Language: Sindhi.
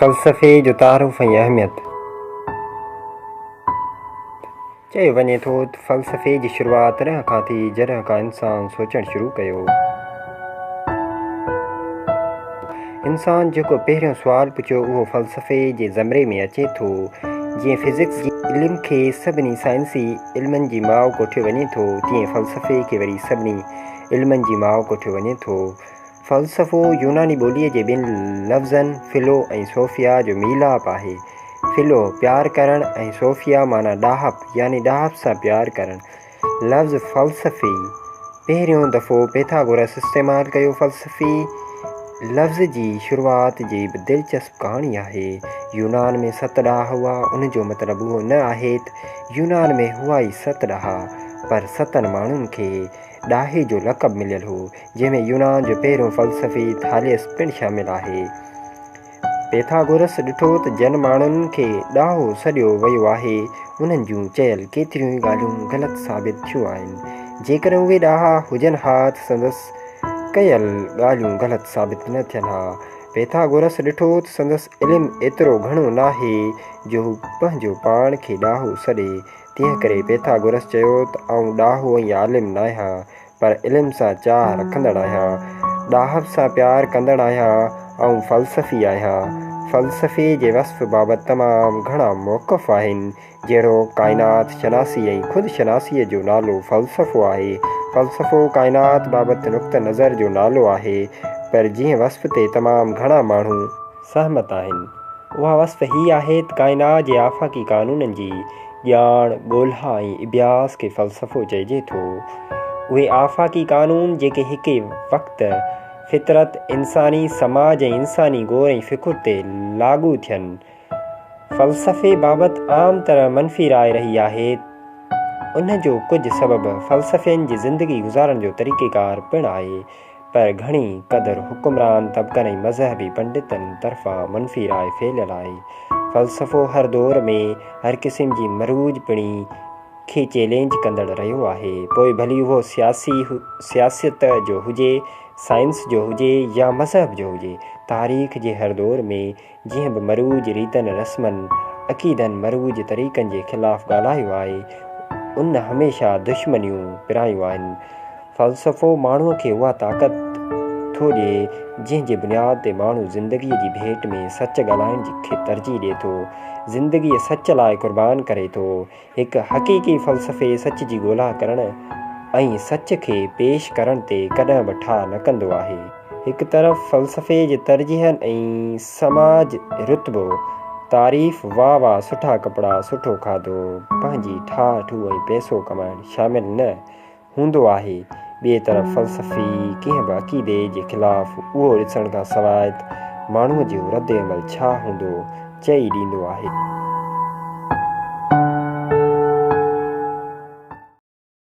فلسفي جو تعارف ۽ اهميت. چيو وڃي ٿو ته فلسفي جي شروعات تڏهن کان ٿي جڏهن کان انسان سوچڻ شروع ڪيو. انسان جيڪو پهريون سوال پڇيو اهو فلسفي جي زمري ۾ اچي ٿو. جيئن فزڪس جي علم کي سڀني سائنسي علمن جي ماء ڪوٺيو وڃي ٿو تيئن فلسفي کي وري سڀني علمن جي ماء ڪوٺيو وڃي ٿو. فلسفو يوناني ٻوليء جي ٻن لفظن فلو ۽ صوفيا جو ميلاپ آهي. فلو، پيار ڪرڻ ۽ صوفيا معنيٰ ڏاهپ يعني ڏاهپ سان پيار ڪرڻ. لفظ فلسفي پهريون دفعو پيٿاگورس استعمال ڪيو. فلسفي لفظ جي شروعات جي به دلچسپ ڪهاڻي آهي. يونان ۾ ست ڏاها هئا. ان جو مطلب اهو نه آهي ته يونان ۾ هئا ئي ست ڏاها، پر ستن ماڻهن کي ڏاهي جو لقب مليل هو، جنهن ۾ يونان جو پهريون فلسفي ٿاليس پڻ شامل آهي. پيٿاگورس ڏٺو ته جن ماڻهن کي ڏاهو سڏيو ويو آهي، انهن جون چيل ڪيتريون ئي ڳالهيون غلط ثابت ٿيون آهن. جيڪڏهن اهي ڏاها هجن ها ته سندس ڪيل ڳالهيون غلط ثابت نه ٿين ها. پيٿاگورس ڏٺو ته سندس علم ايترو گهڻو ناهي جو هو پنهنجو پاڻ کي ڏاهو سڏي. تنهن ڪري پيٿاگورس چيو ته آئون ڏاهو ۽ عالم ناهيان، پر علم سان چاهه رکندڙ آهيان، ڏاهپ سان پيار ڪندڙ آهيان، آئون فلسفي آهيان. فلسفي جي وصف بابت تمام گهڻا موقف آهن، جهڙوڪ ڪائنات شناسي ۽ خود شناسيء جو نالو فلسفو آهي. فلسفو ڪائنات بابت نقطه نظر جو نالو آهي، پر جنهن وصف تي تمام گهڻا ماڻهو. سهمت آهن. اها وصف هي آهي ته ڪائنات جي آفاقي قانونن جي ڄاڻ، ڳولها ۽ اڀياس کي فلسفو چئجي ٿو. اهي آفاقي قانون جيڪي هڪ ئي وقت فطرت، انساني سماج ۽ انساني غور ۽ فڪر تي لاڳو ٿين. فلسفي بابت عام طرح منفي راء رهي آهي. ان جو ڪجهه سبب فلسفين جي زندگي گذارڻ جو طريقيڪار پڻ آهي. پر گهڻي قدر حڪمران طبقن ۽ مذهبي پنڊتن طرفان منفي راء ڦهليل آهي. فلسفو هر دور ۾ هر قسم جي مروج پڻي کي چئلينج ڪندڙ رهيو آهي، پوء ڀلي اهو سياسي سياست جو هجي، سائنس جو هجي يا مذهب جو هجي. تاريخ جي هر دور ۾ جنهن به مروج ريتن رسمن، عقيدن، مروج طريقن جي خلاف ڳالهايو آهي، ان هميشه دشمنيون پرايون آهن. فلسفو ماڻهوء کي اها طاقت ٿو ڏئي، جنهن جي بنياد تي ماڻهو زندگيء جي ڀيٽ ۾ سچ ڳالهائڻ کي ترجيح ڏئي ٿو، زندگيء سچ لاء قربان ڪري ٿو. هڪ حقيقي فلسفي سچ جي ڳولا ڪرڻ ۽ سچ کي پيش ڪرڻ تي ڪڏهن به ٺاهه نه ڪندو آهي. هڪ طرف فلسفي جي ترجيحن ۽ سماج رتبو، تعريف، واهه واهه، سٺا ڪپڙا، سٺو کاڌو، پنهنجي ٺاهه ٺوهه ۽ پئسو ڪمائڻ شامل نه هوندو آهي. ٻئي طرف فلسفي ڪنهن به عقيدي جي خلاف اهو ڏسڻ کان سواء ته ماڻهوء جو رد عمل ڇا هوندو، چئي ڏيندو آهي.